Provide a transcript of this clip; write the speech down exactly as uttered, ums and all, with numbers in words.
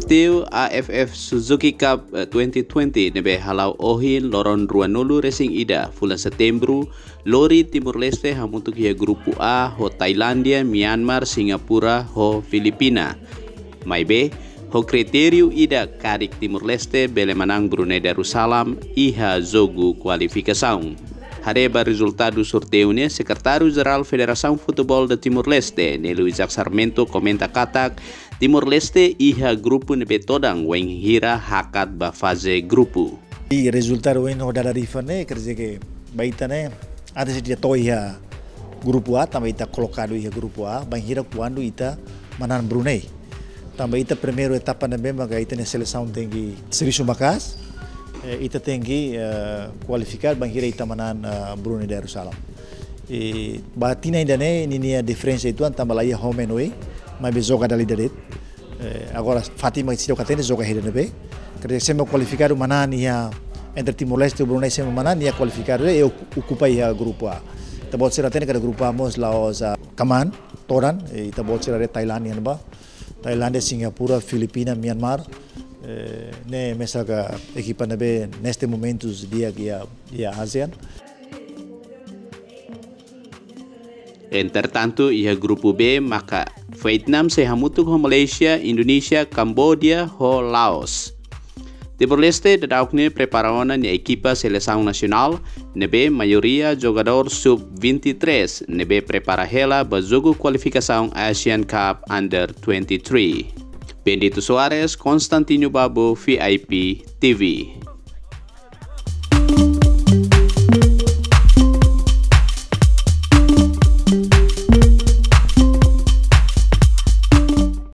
Sorteiu A F F Suzuki Cup, eh, twenty twenty ne'ebé hala'o ohin loron ruanulu resin ida fulan Setembru, lori Timor-Leste hamutuk iha grupu A ho Tailándia, Myanmar, Singapura ho Filipina. Maibé, ho kritériu ida karik Timor-Leste bele manán Brunei Darussalam iha jogu kualifikasaun. Haree ba rezultadu sorteiu ne'e, Sekretáriu Jerál Federasaun Futeból de Timor-Leste, Nélio Isaac Sarmento, komenta katak Timor-Leste iha grupu ne'ebé todan wainhira hakat ba faze grupu. I rezultadu ohin ho dada rifa ne'e, quer dizer que ba ita ne'e, antes de ita to'o iha grupu A, tanba ita kolokadu iha grupu A, bainhira kuandu ita manán Brunei. Tanba ita primeiru etapa ne'ebé maka ita-nia selesaun tenke servisu maka'as, eh, ita tenke, eh, kualifikadu bainhira ita manán, eh, Brunei Darussalam. I ba tinan ida-ne'e, ninia diferensa uitoan tanba la iha home and away, maibé joga dala ida de'it. Eh, agora, Fátima seidauk hatene joga iha ne'ebé. Quer dizer, sé mak kualifikadu manán iha entre Timor-Leste ho Brunei, sé mak manán iha kualifikadu, eh, ok-, okupa iha grupu A. Ita-boot sira hatene katak grupu A mós la'ós, ah, kamaan, todan, eh, ita-boot sira haree Tailándia ne'ebá. Tailándia, Singapura, Filipina, Myanmar, eh, ne'e mesak ekipa ne'ebé neste momentu di'ak iha, iha ASEAN. Entretantu, iha grupu B maka Vietnam sei hamutuk ho Malaysia, Indonézia, Kamboja ho Laos. Timor-Leste daudaun ne'e prepara ona nia ekipa selesaun nasionál, ne'ebé maioria jogadór sub vinte e três, ne'ebé prepara hela ba jogu kualifikasaun Asian Cup Under twenty-three. Bendito Soares, Constantino Babo, V I P T V.